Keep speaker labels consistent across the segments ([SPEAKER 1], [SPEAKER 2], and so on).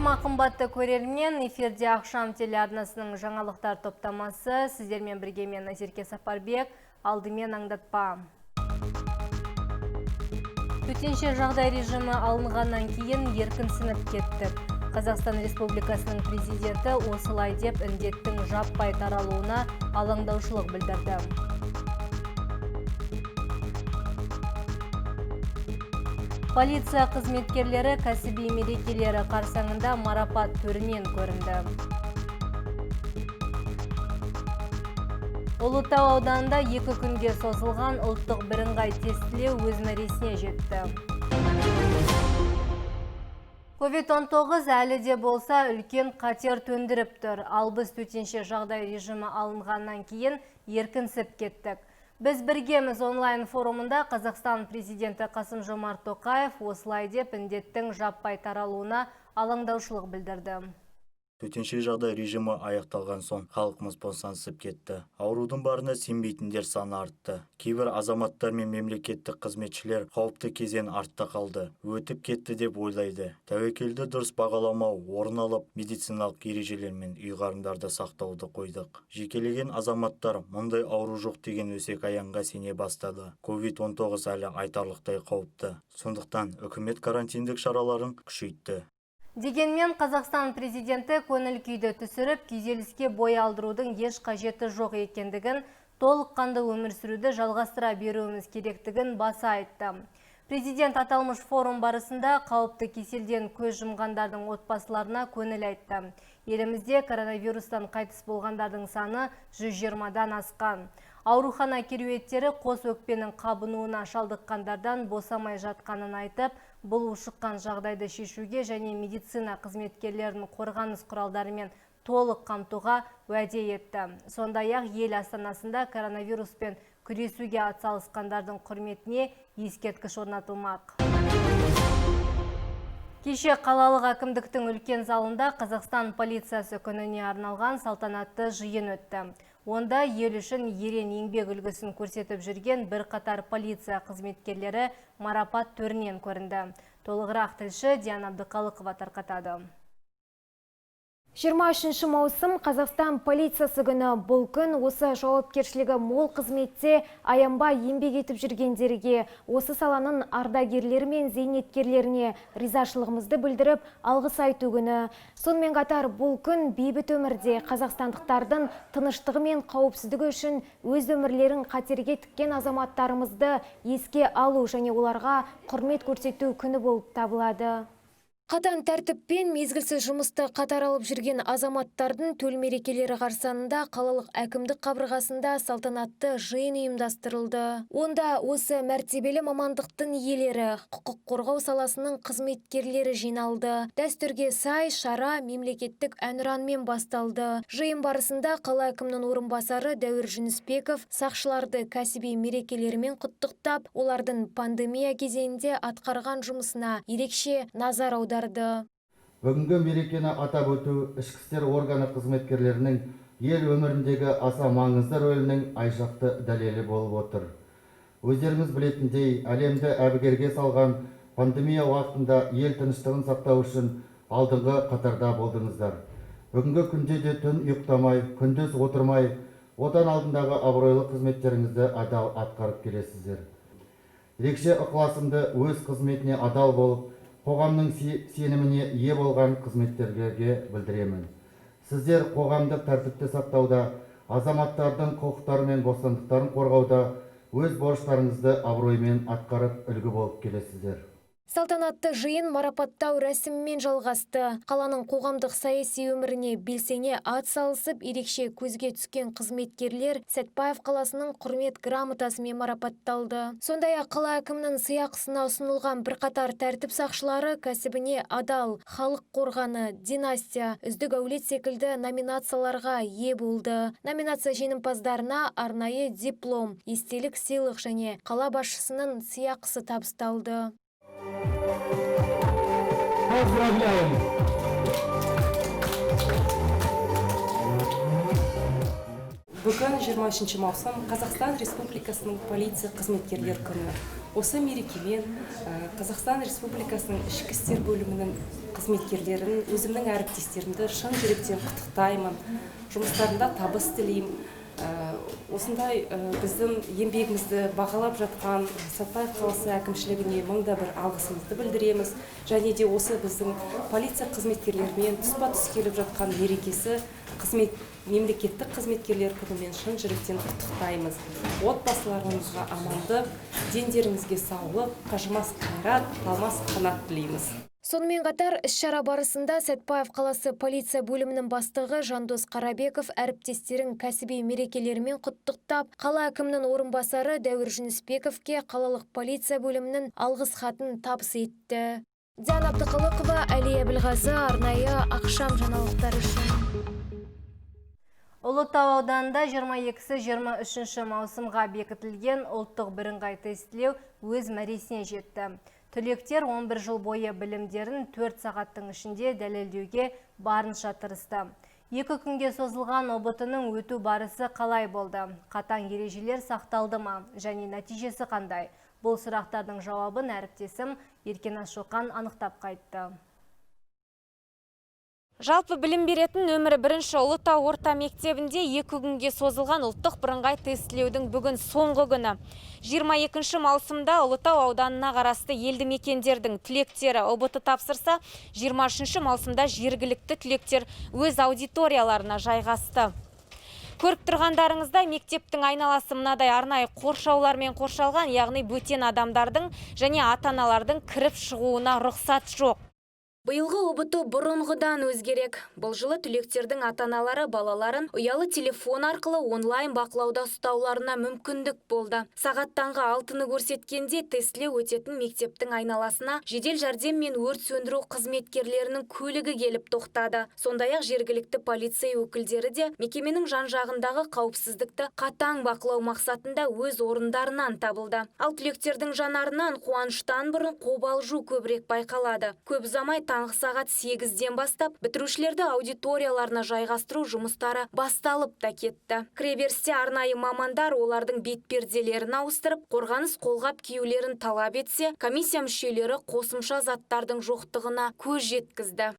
[SPEAKER 1] Бар ма, қымбатты көрермен, эфирде Ақшам телеарнасының жаңалықтар топтамасы. Сіздермен бірге мен, Назерке Сапарбек. Алдымен аңдатпа. Төтенше жағдай режимі алынғаннан кейін еркінсініп кеттік. Қазақстан Республикасының президенті осылай деп індеттің жаппай таралуына алаңдаушылық білдірді. Полиция қызметкерлері кәсіби мерекелері қарсаңында марапат төрінен көрінді. Ұлытау ауданында 2 күнге созылған ұлттық бірыңғай тестілеу өз мәресіне жетті. COVID-19 әлі де болса үлкен қатер төндіріп тұр. Ал біз төтенше жағдай режимі алынғаннан кейін еркінсіп кеттік. Біз біргеміз онлайн форумында Қазақстан президенті Қасым-Жомарт Тоқаев осылай деп індеттің жаппай таралуына алаңдаушылық білдірді.
[SPEAKER 2] Төтенше жағдай режимі аяқталған соң халқымыз босаңсып кетті. Аурудың барына сенбейтіндер саны артты. Кейбір азаматтар мен мемлекеттік қызметшілер қауіпті кезең артта қалды, өтіп кетті деп ойлайды. Тәуекелді дұрыс бағаламау орын алып, медициналық ережелер мен ұйғарымдарды сақтауды қойдық. Жекелеген азаматтар мұндай ауру жоқ деген өсек аяңға сене бастады. COVID-19 әлі айтарлықтай қауіпті. Сондықтан үкімет карантиндік шараларын күшейтті.
[SPEAKER 1] Дегенмен Қазақстан президенті көңіл күйді түсіріп, күйзеліске бой алдырудың еш қажеті жоқ екендігін, толыққанды өмір сүруді жалғастыра беруіміз керектігін баса айтты. Президент аталмыш форум барысында қауіпті кеселден көз жұмғандардың отбасыларына көңіл айтты. Елімізде коронавирустан қайтыс болғандардың саны 120-дан асқан. Аурухана кереуеттері қос өкпенің қабынуына шалдыққандардан босамай жатқанын айтып, бұл ушыққан жағдайды шешуге және медицина қызметкерлерін қорғаныс құралдарымен толық қамтуға уәде етті. Сондай-ақ ел астанасында коронавируспен күресуге атсалысқандардың құрметіне ескерткіш орнатылмақ. Кеше қалалық әкімдіктің үлкен залында Қазақстан полициясы күніне арналған салтанатты жиын өтті. Онда ел үшін ерен еңбек үлгісін көрсетіп жүрген бірқатар полиция қызметкерлері марапат төрінен көрінді. Толығырақ тілші Диана Абдықалықова тарқатады.
[SPEAKER 3] 23 маусым Қазақстан полициясы күні. Бұл күн осы жауапкершілігі мол қызметте аянбай еңбек етіп жүргендерге, осы саланың ардагерлері мен зейнеткерлеріне ризашылығымызды білдіріп, алғыс айту күні. Сонымен қатар бұл күн бейбіт өмірде қазақстандықтардың тыныштығы мен қауіпсіздігі үшін өз өмірлерін қатерге тіккен азаматтарымызды еске алу және оларға құрмет көрсету күні болып табылады. Қатаң тәртіппен мезгілсіз жұмысты қатар алып жүрген азаматтардың төл мерекелері қарсаңында қалалық әкімдік қабырғасында салтанатты жиын ұйымдастырылды. Онда осы мәртебелі мамандықтың иелері, құқық қорғау саласының қызметкерлері жиналды. Дәстүрге сай шара мемлекеттік әнұранмен басталды. Жиын барысында қала әкімінің орынбасары Дәуір Жүнісбеков сақшыларды кәсіби мерекелерімен құттықтап, олардың пандемия кезеңінде атқарған жұмысына ерекше назар аударды.
[SPEAKER 4] Бүгінгі мерекені атап өту ішкі істер органы қызметкерлерінің ел өміріндегі аса маңызды рөлінің айшақты дәлелі болып отыр. Өздеріңіз білетіндей, әлемді әбігерге салған пандемия уақытында ел тыныштығын сақтау үшін алдыңғы қатарда болдыңыздар. Бүгінгі күнде де түн ұйықтамай, күндіз отырмай, отан алдындағы абыройлы қызметтеріңізді адал атқарып келесіздер. Ерекше ықыласымды өз қызметіне адал болып, қоғамның сеніміне ие болған қызметкерлерге білдіремін. Сіздер қоғамдық тәртіпті сақтауда, азаматтардың құқықтары мен бостандықтарын қорғауда өз борыштарыңызды абыроймен атқарып үлгі болып келесіздер.
[SPEAKER 3] Салтанатты жиын марапаттау рәсімімен жалғасты. Қаланың қоғамдық саяси өміріне белсене ат салысып, ерекше көзге түскен қызметкерлер Сәтбаев қаласының құрмет грамотасымен марапатталды. Сондай-ақ қала әкімінің сыйақысына ұсынылған бірқатар тәртіп сақшылары кәсібіне адал, халық қорғаны, династия, үздік әулет секілді номинацияларға ие болды. Номинация жеңімпаздарына арнайы диплом, естелік сыйлық және қала басшысының сыйақысы табысталды.
[SPEAKER 5] Поздравляем!
[SPEAKER 6] Бүгін 23 маусым Қазақстан Республикасының полиция қызметкерлер күні. Осы мерекемен Қазақстан Республикасының ішкі істер бөлімінің қызметкерлерін, өзімнің әріптестерімді шын жүректен құттықтаймын. Жұмыстарында табыс тілеймін. Осындай біздің еңбегімізді бағалап жатқан Сәтпаев қаласы әкімшілігіне мыңда бір алғысымызды білдіреміз. Және де осы біздің полиция қызметкерлерімен тұспа-тұс келіп жатқан мерекесі мемлекеттік қызметкерлер күнімен шын жүректен құттықтаймыз. Отбасыларыңызға амандық, дендеріңізге саулық, қажымас қайрат, талмас қанат тілейміз.
[SPEAKER 3] Сонымен қатар іс-шара барысында Сәтпаев қаласы полиция бөлімінің бастығы Жандос Қарабеков әріптестерін кәсіби мерекелерімен құттықтап, қала әкімінің орынбасары Дәуір Жүнісбековке қалалық полиция бөлімінің алғыс хатын табыс етті. Диана Абдықалықова, Әлия Білғазы, арнайы ақшам жаңалықтары үшін.
[SPEAKER 1] Ұлытау ауданында 22-23 маусымға бекітілген ұлттық бірыңғай тестілеу өз мәресіне жетті. Түлектер 11 жыл бойы білімдерін 4 сағаттың ішінде дәлелдеуге барынша тырысты. 2 күнге созылған ҰБТ-ның өту барысы қалай болды? Қатаң ережелер сақталды ма? Және нәтижесі қандай? Бұл сұрақтардың жауабын әріптесім Еркеназ Шоқан анықтап қайтты.
[SPEAKER 5] Жалпы білім беретін нөмірі 1 Ұлытау орта мектебінде 2 күнге созылған ұлттық бірыңғай тестілеудің бүгін соңғы күні. 22 маусымда Ұлытау ауданына қарасты елді мекендердің түлектері ҰБТ тапсырса, 23 маусымда жергілікті түлектер өз аудиторияларына жайғасты. Көріп тұрғандарыңыздай, мектептің айналасы мынадай арнайы қоршаулармен қоршалған, яғни бөтен адамдардың және ата-аналардың кіріп шығуына рұқсат жоқ.
[SPEAKER 7] Биылғы ҰБТ бұрынғыдан өзгерек. Бұл жылы түлектердің ата-аналары балаларын ұялы телефон арқылы онлайн бақылауда ұстауларына мүмкіндік болды. Сағат таңғы 6-ны көрсеткенде тестілеу өтетін мектептің айналасына жедел жәрдем мен өрт сөндіру қызметкерлерінің көлігі келіп тоқтады. Сондай-ақ жергілікті полиция өкілдері де мекеменің жан-жағындағы қауіпсіздікті қатаң бақылау мақсатында өз орындарынан табылды. Ал түлектердің жанарынан қуаныштан бұрын қобалжу көбірек байқалады. Көп ұзамай таңғы сағат 8-ден бастап бітірушілерді аудиторияларына жайғастыру жұмыстары басталып та кетті. Кіреберісте арнайы мамандар олардың бетперделерін ауыстырып, қорғаныс қолғап киюлерін талап етсе, комиссия мүшелері қосымша заттардың жоқтығына көз жеткізді.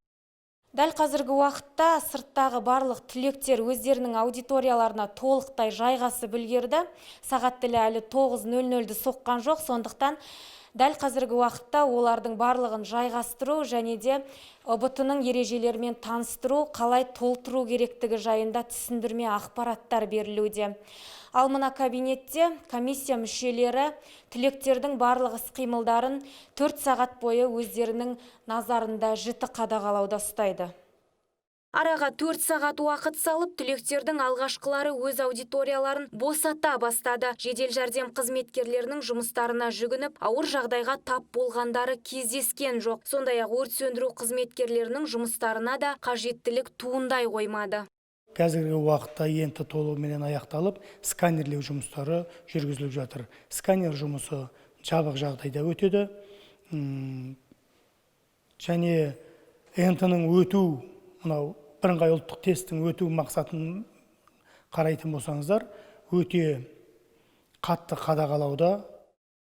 [SPEAKER 5] Дәл қазіргі уақытта сырттағы барлық түлектер өздерінің аудиторияларына толықтай жайғасып үлгерді. Сағат тілі әлі 9:00-ді соққан жоқ, сондықтан дәл қазіргі уақытта олардың барлығын жайғастыру және де ҰБТ-ның ережелерімен таныстыру, қалай толтыру керектігі жайында түсіндірме ақпараттар берілуде. Ал мына кабинетте комиссия мүшелері түлектердің барлық іс-қимылдарын 4 сағат бойы өздерінің назарында жіті қадағалауда ұстайды.
[SPEAKER 7] Араға 4 сағат уақыт салып, түлектердің алғашқылары өз аудиторияларын босата бастады. Жедел жәрдем қызметкерлерінің жұмыстарына жүгініп, ауыр жағдайға тап болғандары кездескен жоқ. Сондай-ақ өрт сөндіру қызметкерлерінің жұмыстарына да қажеттілік туындай қоймады.
[SPEAKER 8] Қазіргі уақытта ЕНТ толығыменен аяқталып, сканерлеу жұмыстары жүргізіліп жатыр. Сканер жұмысы жабық жағдайда өтеді. Және ЕНТ-ның өту, мынау бірыңғай ұлттық тесттің өту мақсатын қарайтын болсаңыздар, өте қатты қадағалауда.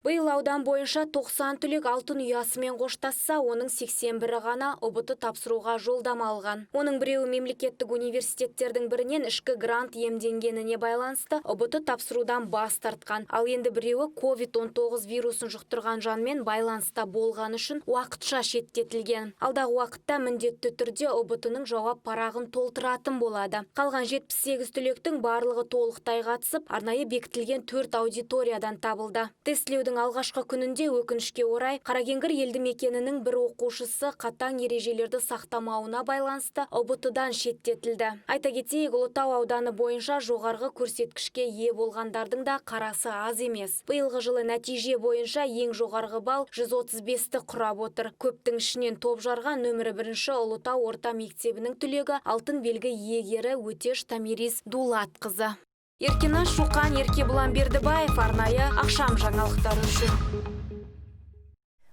[SPEAKER 7] Биыл аудан бойынша 90 түлек алтын ұясымен қоштасса, оның 81-і ғана ҰБТ тапсыруға жолдама алған. Оның біреуі мемлекеттік университеттердің бірінен ішкі грант иемденгеніне байланысты ҰБТ тапсырудан бас тартқан. Ал енді біреуі COVID-19 вирусын жұқтырған жанмен байланыста болғаны үшін уақытша шеттетілген. Алдағы уақытта міндетті түрде ҰБТ-ның жауап парағын толтыратын болады. Қалған 78 түлектің барлығы толықтай қатысып, арнайы бекітілген 4 аудиториядан табылды. Тестілеудің алғашқы күнінде өкінішке орай Қаракеңгір елді мекенінің бір оқушысы қатаң ережелерді сақтамауына байланысты ҰБТ-дан шеттетілді. Айта кетейік, Ұлытау ауданы бойынша жоғарғы көрсеткішке ие болғандардың да қарасы аз емес. Биылғы жылы нәтиже бойынша ең жоғарғы балл 135-ті құрап отыр. Көптің ішінен топ жарған нөмірі 1 Ұлытау орта мектебінің түлегі алтын белгі иегері Өтеш Тамирис Дулатқызы. Еркеназ Шоқан, Еркебұлан Бердібаев, арнайы ақшам жаңалықтары үшін.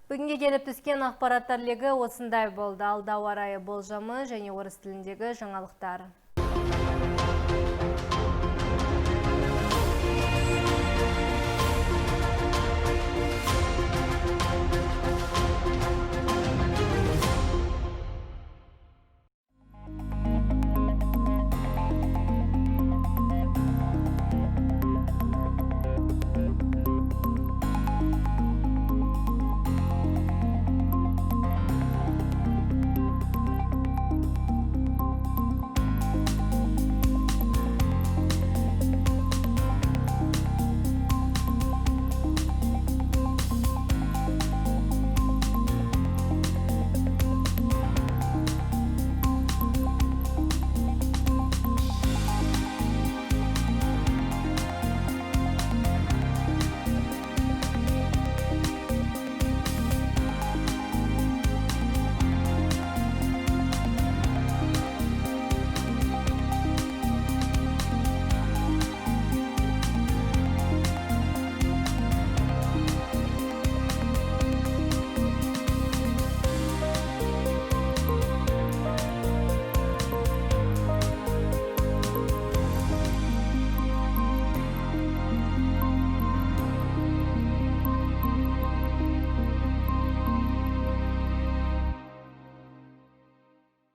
[SPEAKER 1] Бүгінге келіп түскен ақпараттар легі осындай болды. Алда ауа райы болжамы және орыс тіліндегі жаңалықтар.